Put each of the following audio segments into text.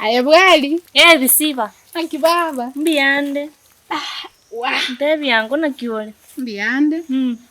Aye bwari. Eh bisiba. Naki baba. Mbuyande. Ntebia ango naki ore? Mbuyande.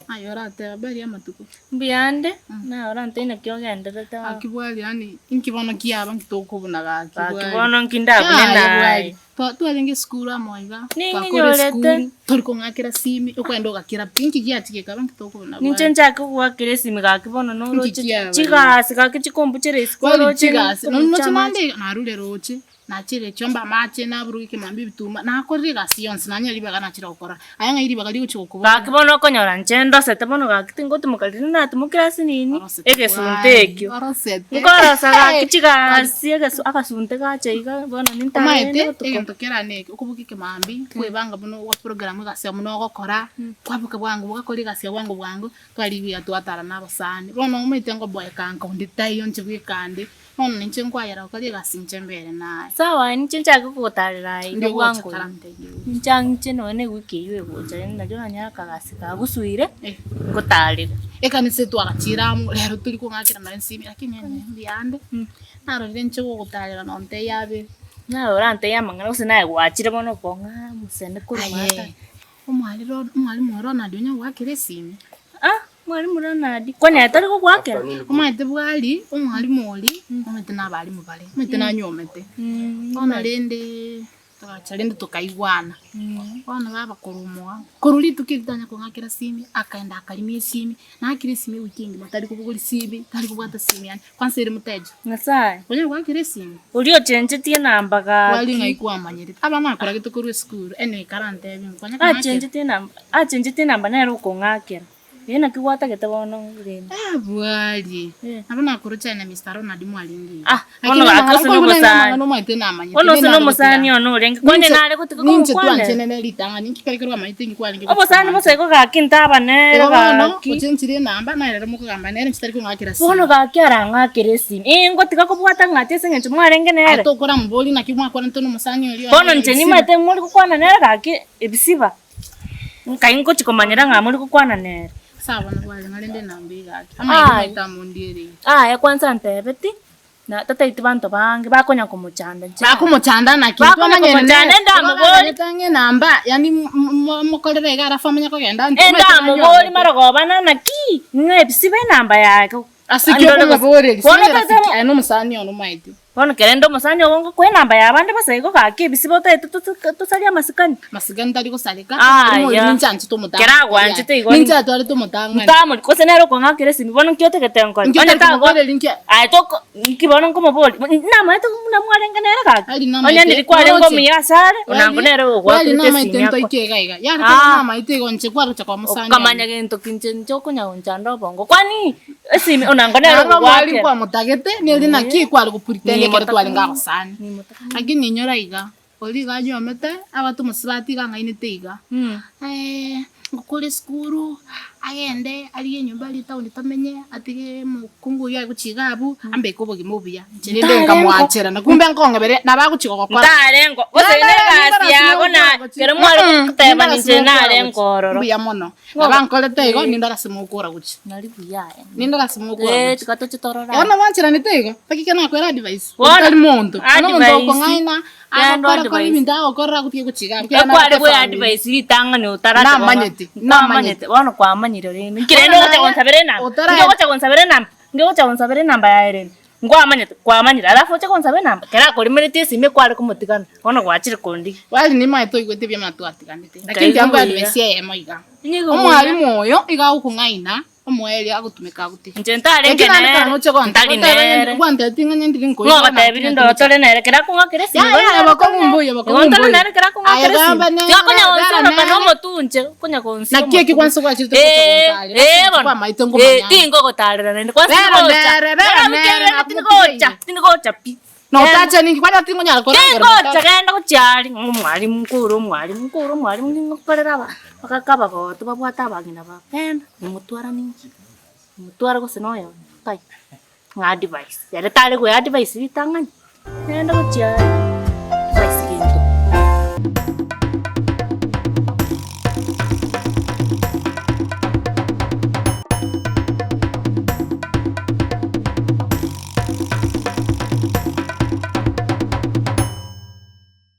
Aye oratebe habari ya amatuko? Mbuyande, naye orantebie naki ogendererete bono. Gaki bwari yaani inki bono kiaba nki tokobuna gaki Gaki bwari. bono nki ndabune Yaya naye. bwari. Twa twarenge esukuru amo iga, twakora Ning'inyorete. esukuru, tori kong'akera simi, okoenda ogakera pi, inki giachia gekaba nki tokobuna Ninche bwari. nchake gogoakera esimi gaki bono noroche Inki kiaba chigasi gaki chikombuchere isiko Bwari oroche chigasi, nonye nkobucha noche amache. naende iga, narure roche. Nachire chiombe amache, naburuge ekemambia ebituma, nakorire egasi yonsi, nanyora ribaga nachire gokora. Aye ng'ai ribaga rigochia gokobora? Gaki bono okonyora inche ndosete bono gaki tingotimoka riria natimokire ase nini, Orosete egesunte bwari, ekio. orosete. Nkorosa gaki chigasi egesu agasunte gacha iga bono nintarende Omanyete, botuko. egento kerane eke, okoboka ekemambia, kwebanga buna ogoprogram egasi yago buna ogokora, kwaboka bwango ogakora egasi yago bwango bwango, twarigia twatara na abasani. Bono omanyete ngoboeka nka onde taiyo inche bweka nde. Bono ninche nkwayera gokora egasi inche mbere naye. Sawa inche nchake kogotarera aye Ndi iga bwango ogocha iga. karantebie oyo. Inche ang'iche nonya na ewiki eywo egocha rende nario oranyore akagasi kagosuire, Eh. ngotarere. Ekanisa etwagachire amo, rero tori kong'akera nonye esimi lakini ene mbuyande, narorire inche gogotarera nontebie abere. Naye orantebie amang'ana gose naye gwachire bono okong'a mosene korwa maata. Aye, omwari ro omwalimu oro Ronald onya goakera esimi? Ah! Mwalimu Ronald, kwani aye tari gogoakera? Omanyete bwari omwalimu oria, omanyete na abalimu bare, omanyete nanyomete. Bono rende togacha rende tokaigwana, bono baba korwa omoa, korwa rituko erio tanya kong'akera simi, akaenda akarimia esimi, naakire esimi ewiki engima tari kobogoria simi, tari kobwata simi yane, kwanza ere moteja. Nyasaye. Onya goakera esimi? Oria ochenchetie enamba Bwari gaki. ng'ai kwamanyerete, abana nakoragete korwa esukuru, anyway karantebie ng'a konya kong'akera. Achenchetie enamba, achenchetie enamba nere okong'akera. Ee naki gwatagete bono rende. Eh bwari. Eh. Nabo nakorochire na Mister Ronald mwarenge iga. Ah, bono Lakini gaki amang'ana ose nkoigwa naende nomosani. amang'ana omanyete namanyete. Bono ose Rende nomosani narogotigana. one orenge. Kwani Ninche nare gotiga ninche komokwanera? twanchenene ritang'ani inki kare kero amanyete inki kwarenge gochia Obosani komanya. bosa igo gaki ntaba nere Igo bono gaki. ochenchire enamba naye rero mokogamba nere inche tari kong'akera Bono simi. gaki arang'akere esimi. Ee ngotiga kobwata ng'ati ase eng'encho mwarenge Aye nere. tokoramoboria naki mwakwanete na omosani oria Bono one inche ebisiba. nimanyete more gokwana nere gaki ebisiba. Nkai ngochia komanyera ng'a more gokwana nere. Ase abana bware ng'a rende enamba egaki, amaiga Aye. maito amondiereire. Aye kwanza ntebeti, na tataeti banto bange bakonya komochanda inche. Bakomochanda naki? Bakonya Twamanyene komochanda, nere. endamobori. Twamanyete ang'e enamba, yaani mokorere iga alafu amanye kogenda anto, omanyete Endamobori nanyomete. marogoba naki, ng'a ebisibe enamba yake. Ase ki Andore gose- okomoboreria? Bono Sina tata- rafiki, aye nomosani one omaete. Bono kere nde omosani ogo ngokoa enamba y'abande bosa igo gaki ebisibe otaete tosarie amasikani. Masikani tari gosareka, Aya. omorimo ninche anchete omotang'ani. Kera agwanchete igo Ninche atwarete omotang'ani. Ntamori gose nere okong'akera esimi bono nki otagete nkore? Nki Onye otari tago komoboreria nki- aye toko nki bono nkomoboria? Namanyete buna mwarenge nere gaki. Ari namaete, Onye ndiri kwarenge oroche. omuya asare, onango nere Bwari ogoakerete namaete esimi akwa. ntoike iga iga. Yare Ah. kera namaete igo inche kwarocha kwa mosani Okamanya gento ki inche inche okonya gonchanda obongo kwani esimi onango nere Naro mwari ogogoakera. nkwamotagete, neri naki kware gopretend ekero twarenge agosani. Nimotaka. Lakini inyora iga, oria iga anyomete, abwate omosubati iga ang'ainete iga, ngokora esukuru, agende arigie enyomba aria etown tomenye, atige omokungu oyio aye gochia iga abwo, ambeke obogima obuya. Inche rende nkamwancherana, kumbe nkong'eberia, nabo agochia gogokora. Ntarengo, gose Nabo negasi yago na kero mware gotebani inche narengo ororo. Mbuya mono. Nabo ankorete igo, ninde ase mokora gochia. Nari buya aye. Ninde ase mokora Eh, gochia. tiga toche torore. Bono mwancheranete igo, taki ekero nakwera advice, Bono, tari monto. Bono omonto advice. okong'aina, Genda agokora kora advice. ebinto agokorera agotige gochia iga abwo, Ekware nabate bwe family. advice ritang'ani otarate Namanyete, namanyete. Bono kwamanyire rende. Nki rende Bono ogocha naye, gonsabera enamba? otara- Nki ogocha gonsabera enamba? Nki ogocha gonsabera enamba yaye rende? Nkwamanyete, kwamanyire alafu oche gonsaba enamba, ekero akorimeretie esimi kware komotigana, bono gwachire kondigia. Bwari nimaete oigwete ebiama twatiganete, lakini Nkaigwa tiga buya. advice eyemo iga. Nigo buya. Omwalimu oyo iga agokong'aina, omoerio agotumeka agotige. Inche ntarenge Lakini naende nere, kare noche gonta, ntari goteba ng'a nere. gwantebetie ng'a nyendire nkoigwa Ng'o ogotebirie ndoro tore nere kera akong'akera esimi Yaya, bono nere abakong'u tore mbuya, nere. abakong'u Igo ntore mbuya. nere kera akong'akera Aye esimi. gamba nere, Tiga konya bera gonsioroka nere. na omotunche, konya gonsia Naki eki omotunche. kwansa gwachete gocha Eh, gontarera, eh, ase bono. kwamaete Eh, ngomanya. tingogotarera naende kwansa Bera tingocha. nere, bera Bera nere, nere, tingocha, tingocha pi. Notache ninki kwanya tingonyara koragera Tingocha genda gochia aria, ng'a omwalimu nkore omwalimu nkore omwalimu ning'okorere aba bagaka abagotu babwate abang'ina babo, genda nimotwara ninki, nimotware gose na oyomo kai, ng'a advice, ere tare goe advice ritang'ani, genda gochia aria.